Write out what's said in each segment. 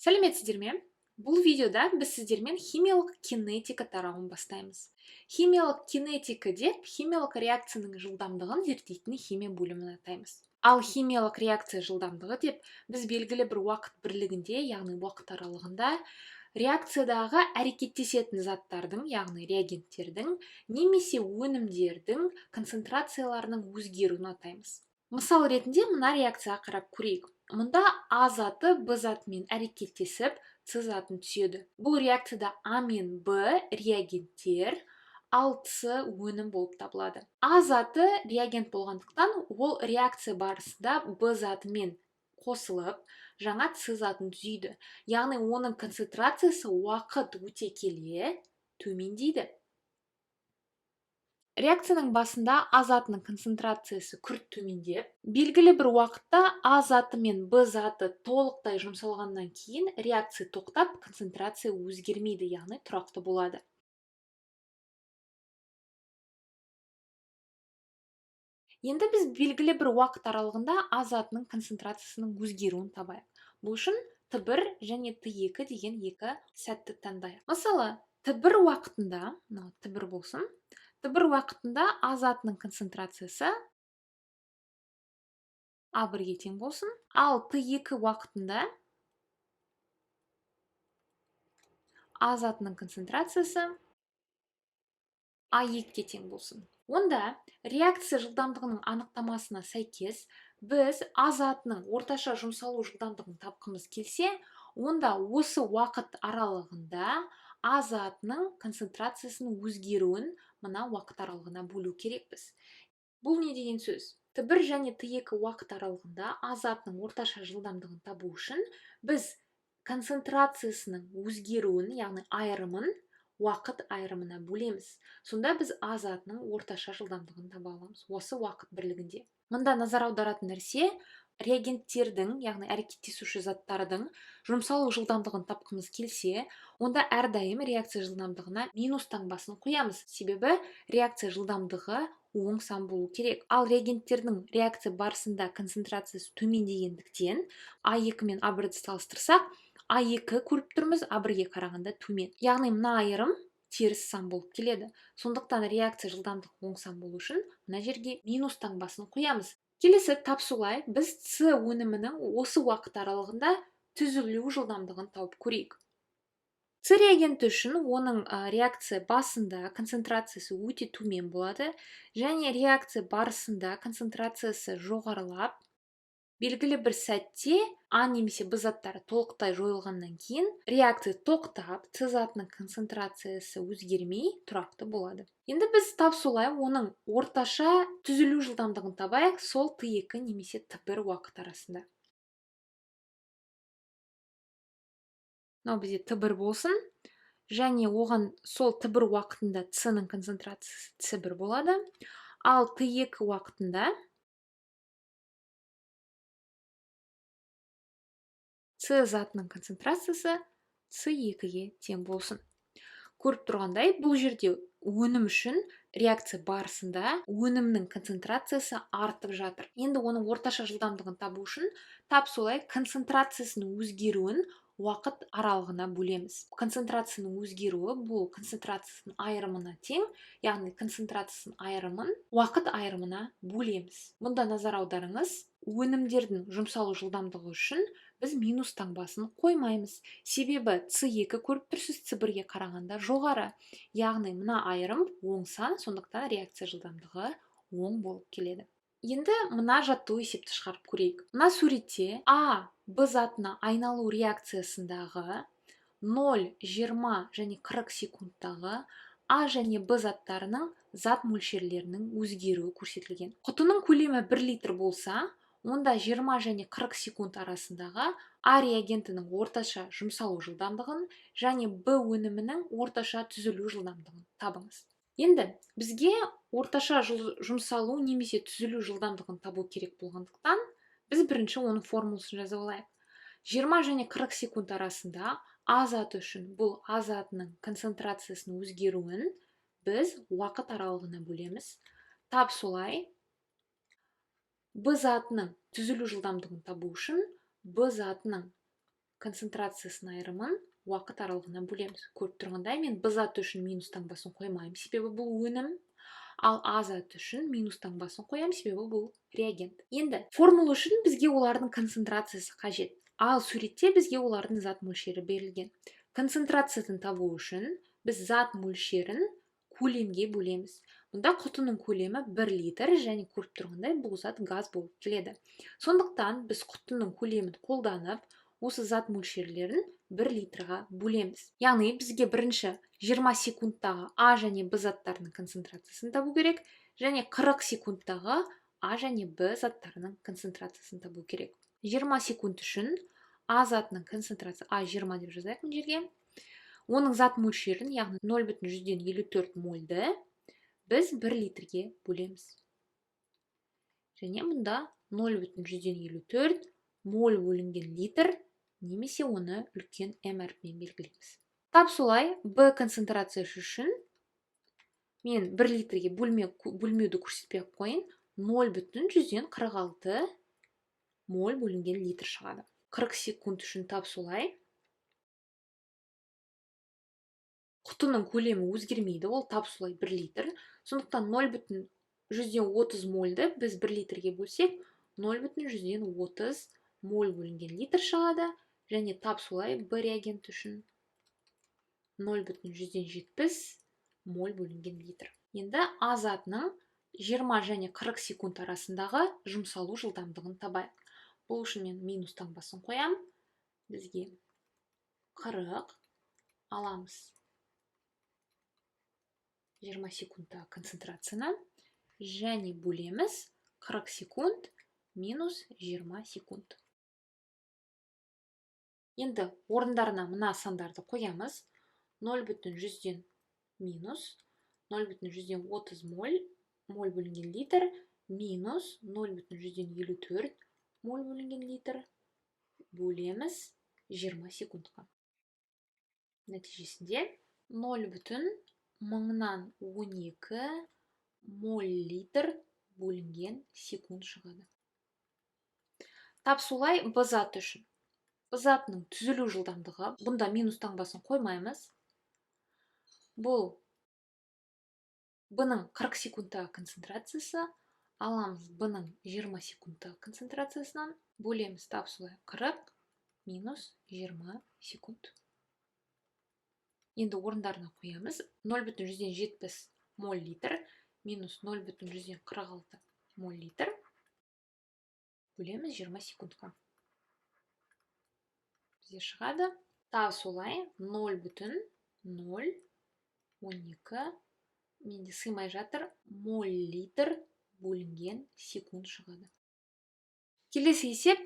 Сәлеметсіздер ме? Бұл видеода біз сіздермен химиялық кинетика тарауын бастаймыз. Химиялық кинетика деп химиялық реакцияның жылдамдығын зерттейтін химия бөлімін атаймыз. Ал химиялық реакция жылдамдығы деп біз белгілі бір уақыт бірлігінде, яғни уақыт аралығында реакциядағы әрекеттесетін заттардың, яғни реагенттердің немесе өнімдердің концентрацияларының өзгеруін атаймыз. Мысал ретінде мына реакцияға қарап көрейік. Мұнда А заты Б затымен әрекеттесіп, С затын түзеді. Бұл реакцияда А мен Б реагенттер, ал С өнім болып табылады. А заты реагент болғандықтан, ол реакция барысында Б затымен қосылып, жаңа С затын түзейді. Яғни оның концентрациясы уақыт өте келе төмендейді. Реакцияның басында А затының концентрациясы күрт төмендеп, белгілі бір уақытта А заты мен Б заты толықтай жұмсалғаннан кейін реакция тоқтап, концентрация өзгермейді, яғни тұрақты болады. Енді біз белгілі бір уақыт аралығында А затының концентрациясының өзгеруін табайық. Бұл үшін Т1 және Т2 деген екі сәтті таңдайық. Мысалы, Т1 уақытында, мынау Т1 болсын, Т1 уақытында А затының концентрациясы А1-ге тең болсын, ал Т2 уақытында А затының концентрациясы А2-ге тең болсын. Онда реакция жылдамдығының анықтамасына сәйкес біз А затының орташа жұмсалу жылдамдығын тапқымыз келсе, онда осы уақыт аралығында А затының концентрациясының өзгеруін мына уақыт аралығына бөлу керекпіз. Бұл не деген сөз? Т1 және Т2 уақыт аралығында А затының орташа жылдамдығын табу үшін біз концентрациясының өзгеруін, яғни айырымын уақыт айырымына бөлеміз. Сонда біз А затының орташа жылдамдығын таба аламыз осы уақыт бірлігінде. Мұнда назар аударатын нәрсе, реагенттердің, яғни әрекеттесуші заттардың жұмсалу жылдамдығын тапқымыз келсе, онда әрдайым реакция жылдамдығына минус таңбасын қоямыз. Себебі реакция жылдамдығы оң сан болу керек. Ал реагенттердің реакция барысында концентрациясы төмендегендіктен А2 мен А1-ді салыстырсақ, А2 көріп тұрмыз, А1-ге қарағанда төмен. Яғни мына айырым теріс сан болып келеді. Сондықтан реакция жылдамдығы оң сан болу үшін мына жерге минус таңбасын қоямыз. Келесі тап солай біз С өнімінің осы уақыт аралығында түзілу жылдамдығын тауып көрейік. С реагенті үшін оның реакция басында концентрациясы өте төмен болады және реакция барысында концентрациясы жоғарылап, белгілі бір сәтте А немесе Б заттары толықтай жойылғаннан кейін реакция тоқтап, С затының концентрациясы өзгермей тұрақты болады. Енді біз тап солай оның орташа түзілу жылдамдығын табайық, сол Т2 немесе Т1 уақыт арасында. Мынау бізде Т1 болсын, және оған сол Т1 уақытында С-ның концентрациясы С1 болады, ал Т2 уақытында С затының концентрациясы С2-ге тең болсын. Көріп тұрғандай, бұл жерде өнім үшін реакция барысында өнімнің концентрациясы артып жатыр. Енді оның орташа жылдамдығын табу үшін тап солай концентрациясының өзгеруін уақыт аралығына бөлеміз. Концентрацияның өзгеруі бұл концентрациясының айырымына тең, яғни концентрациясының айырымын уақыт айырымына бөлеміз. Мұнда назар аударыңыз, өнімдердің жұмсалу жылдамдығы үшін біз минус таңбасын қоймаймыз. Себебі С2 көріп тұрсыз, С1-ге қарағанда жоғары. Яғни мына айырым оң сан, сондықтан реакция жылдамдығы оң болып келеді. Енді мына жаттығу есепті шығарып көрейік. Мына суретте А Б затына айналу реакциясындағы 0, 20 және 40 секундтағы А және Б заттарының зат мөлшерлерінің өзгеруі көрсетілген. Құтының көлемі 1 литр болса, онда 20 және 40 секунд арасындағы А реагентінің орташа жұмсалу жылдамдығын және Б өнімінің орташа түзілу жылдамдығын табыңыз. Енді бізге орташа жұмсалу немесе түзілу жылдамдығын табу керек болғандықтан, біз бірінші оның формуласын жазып алайық. 20 және 40 секунд арасында А заты үшін бұл А затының концентрациясының өзгеруін біз уақыт аралығына бөлеміз. Тап солай Б затының түзілу жылдамдығын табу үшін Б затының Концентрациясының айырымын уақыт аралығына бөлеміз. Көріп тұрғандай, мен Б заты үшін минус таңбасын қоймаймын, себебі бұл өнім. Ал А заты үшін минус таңбасын қоямын, себебі бұл реагент. Енді формула үшін бізге олардың концентрациясы қажет. Ал суретте бізге олардың зат мөлшері берілген. Концентрациясын табу үшін біз зат мөлшерін көлемге бөлеміз. Мұнда құтының көлемі 1 литр, және көріп тұрғандай бұл зат газ болып келеді. Сондықтан біз құтының көлемін қолданып, осы зат мөлшерлерін 1 литрға бөлеміз. Яғни бізге бірінші 20 секундтағы А және Б заттарының концентрациясын табу керек, және 40 секундтағы А және Б заттарының концентрациясын табу керек. 20 секунд үшін А затының концентрациясы А 20 деп жазайық мына жерге. Оның зат мөлшерін, яғни 0,54 мольді біз 1 литрге бөлеміз. Және мұнда 0,54 моль бөлінген литр, немесе оны үлкен М әрпімен белгілейміз. Тап солай Б концентрациясы үшін мен 1 литрге бөлмеуді көрсетпей ақ қояйын, 0,46 моль бөлінген литр шығады. 40 секунд үшін тап солай. Құтының көлемі өзгермейді, ол тап солай 1 литр. Сондықтан 0,30 мольді біз 1 литрге бөлсек, 0,30 моль бөлінген литр шығады. Және тап солай Б реагент үшін 0,70 моль бөлінген литр. Енді А затының 20 және 40 секунд арасындағы жұмсалу жылдамдығын табайық. Бұл үшін мен минус таңбасын қоям. Бізге 40 аламыз. 20 секундтағы концентрацияны және бөлеміз 40 секунд минус 20 секунд. Енді орындарына мына сандарды қоямыз. 0,1 минус 0,30 моль, моль бөлінген литр минус 0,54 моль бөлінген литр бөлеміз 20 секундқа. Нәтижесінде 0,1012 моль литр бөлінген секунд шығады. Тап солай Б заты үшін. Б затының түзілу жылдамдығы, бұнда минус таңбасын қоймаймыз. Бұл Б-ның 40 секундтағы концентрациясы, аламыз Б-ның 20 секундтағы концентрациясынан, бөлеміз тап солай 40 минус 20 секунд. Енді орындарына қоямыз. 0,70 моль литр минус 0,46 моль литр бөлеміз 20 секундқа. Бізде шығады. Тап солай 0,012, менде сыймай жатыр, моль литр бөлінген секунд шығады. Келесі есеп.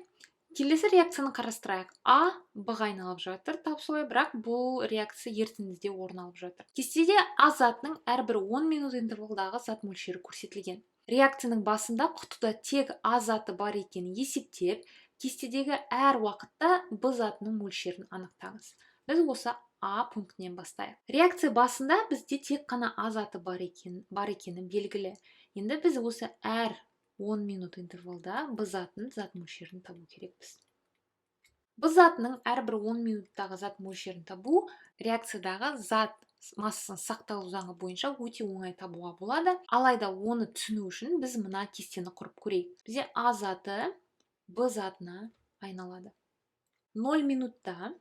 Келесі реакцияны қарастырайық. А Б-ға айналып жатыр, тап солай, бірақ бұл реакция ерітіндіде орын алып жатыр. Кестеде А затының әрбір 10 минут интервалдағы зат мөлшері көрсетілген. Реакцияның басында құтыда тек А заты бар екенін есептеп, кестедегі әр уақытта Б затының мөлшерін анықтаңыз. Біз осы А пунктінен бастайық. Реакция басында бізде тек қана А заты бар екені белгілі. Енді біз осы әр 10 минут интервалда Б затының зат мөлшерін табу керекпіз. Б затының әрбір 10 минуттағы зат мөлшерін табу реакциядағы зат массасының сақталу заңы бойынша өте оңай табуға болады. Алайда оны түсіну үшін біз мына кестені құрып көрейік. Бізде А заты Б затына айналады. 0 минутта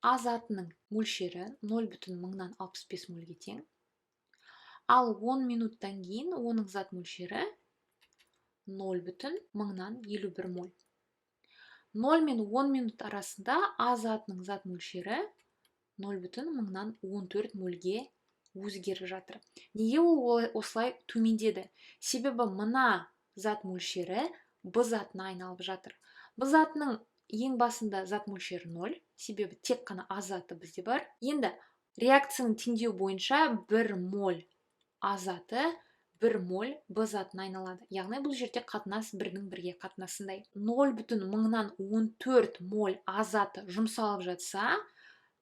А затының мөлшері 0,1065 мольге тең. Ал 10 минуттан кейін оның зат мөлшері 0,1051 моль. 0 мен 10 минут арасында А затының зат мөлшері 0,1014 мольге өзгеріп жатыр. Неге ол осылай төмендеді? Себебі мына зат мөлшері Б затына айналып жатыр. Б затының ең басында зат мөлшері 0, себебі тек қана А заты бізде бар. Енді реакцияның теңдеуі бойынша 1 моль А заты 1 моль Б затына айналады. Яғни бұл жерде қатынас бірдің бірге қатынасындай. 0,1014 моль А заты жұмсалып жатса,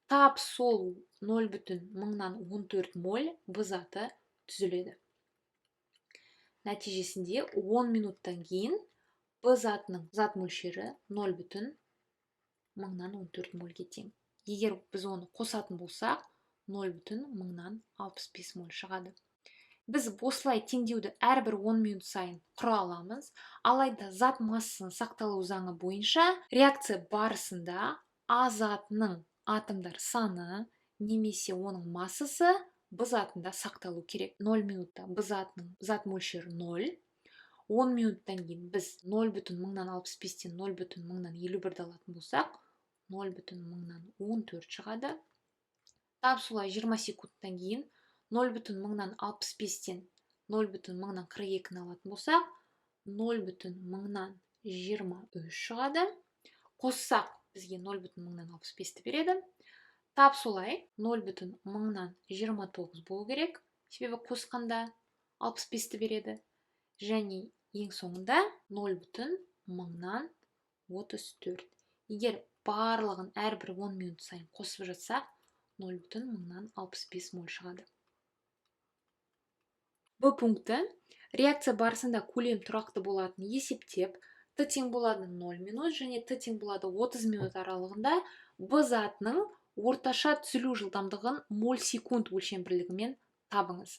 тап сол 0,1014 моль Б заты түзіледі. Нәтижесінде 10 минуттан кейін Б затының зат мөлшері 0, мыңнан 14 мольге тең. Егер біз оны қосатын болсақ, 0,065 моль шығады. Біз осылай теңдеуді әрбір 10 минут сайын құра аламыз. Алайда зат массасының сақталу заңы бойынша реакция барысында А затының атомдар саны немесе оның массасы Б затында сақталу керек. 0 минутта Б затының зат мөлшері 0. 10 минуттан кейін біз 0,065-тен 0,051-ді алатын болсақ, 0,014 шығады. Тап солай 20 секундтан кейін 0,065-тен 0,042-ні алатын болсақ, 0,023 шығады. Қоссақ, бізге 0,065-ті береді. Тап солай 0,029 болу керек, себебі қосқанда 65-ті береді. Және ең соңында 0,034. Егер барлығын әрбір 10 минут сайын қосып жатсақ, 0,065 моль шығады. Б пункті: реакция барысында көлем тұрақты болатынын есептеп, Т тең болады 0 минут және Т тең болады 30 минут аралығында Б затының орташа түзілу жылдамдығын моль секунд өлшем бірлігімен табыңыз.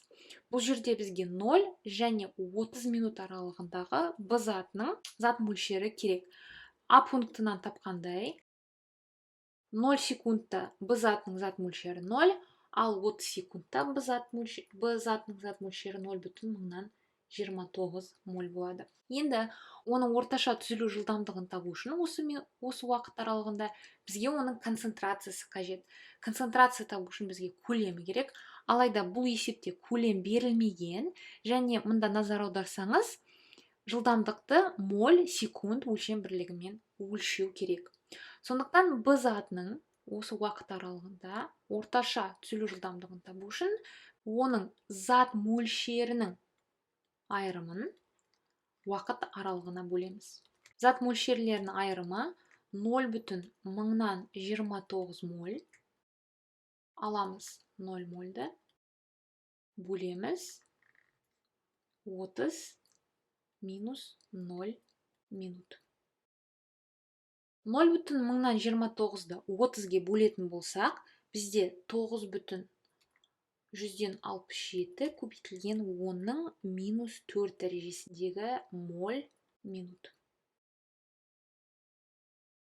Бұл жерде бізге 0 және 30 минут аралығындағы Б затының зат мөлшері керек. А пунктынан тапқандай, 0 секундта Б затының зат мөлшері 0, ал 30 секундта Б затының зат мөлшері 0,029 моль болады. Енді оның орташа түзілу жылдамдығын табу үшін осы уақыт аралығында бізге оның концентрациясы қажет. Концентрация табу үшін бізге көлемі керек. Алайда бұл есепте көлем берілмеген, және мында назар аударсаңыз, жылдамдықты моль секунд өлшем бірлігімен өлшеу керек. Сондықтан Б затының осы уақыт аралығында орташа түзілу жылдамдығын табу үшін оның зат мөлшерінің айырымын уақыт аралығына бөлеміз. Зат мөлшерлерінің айырымы 0,029 моль. Аламыз 0 мольді, бөлеміз 30 минус 0 минут. 0,029-ды 30-ге бөлетін болсақ, бізде 9,167 көбейтілген 10-ның минус 4 дәрежесіндегі моль минут.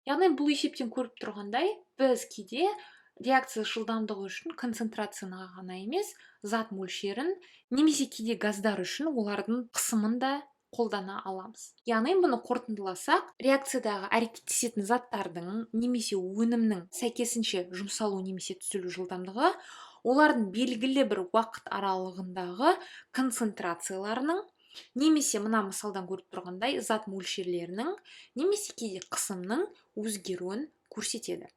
Яғни бұл есептен көріп тұрғандай, біз кейде реакция жылдамдығы үшін концентрацияны ғана емес, зат мөлшерін немесе кейде газдар үшін олардың қысымын да қолдана аламыз. Яғни бұны қорытындыласақ, реакциядағы әрекеттесетін заттардың немесе өнімнің сәйкесінше жұмсалу немесе түзілу жылдамдығы олардың белгілі бір уақыт аралығындағы концентрацияларының немесе мына мысалдан көріп тұрғандай зат мөлшерлерінің немесе кейде қысымның өзгеруін көрсетеді.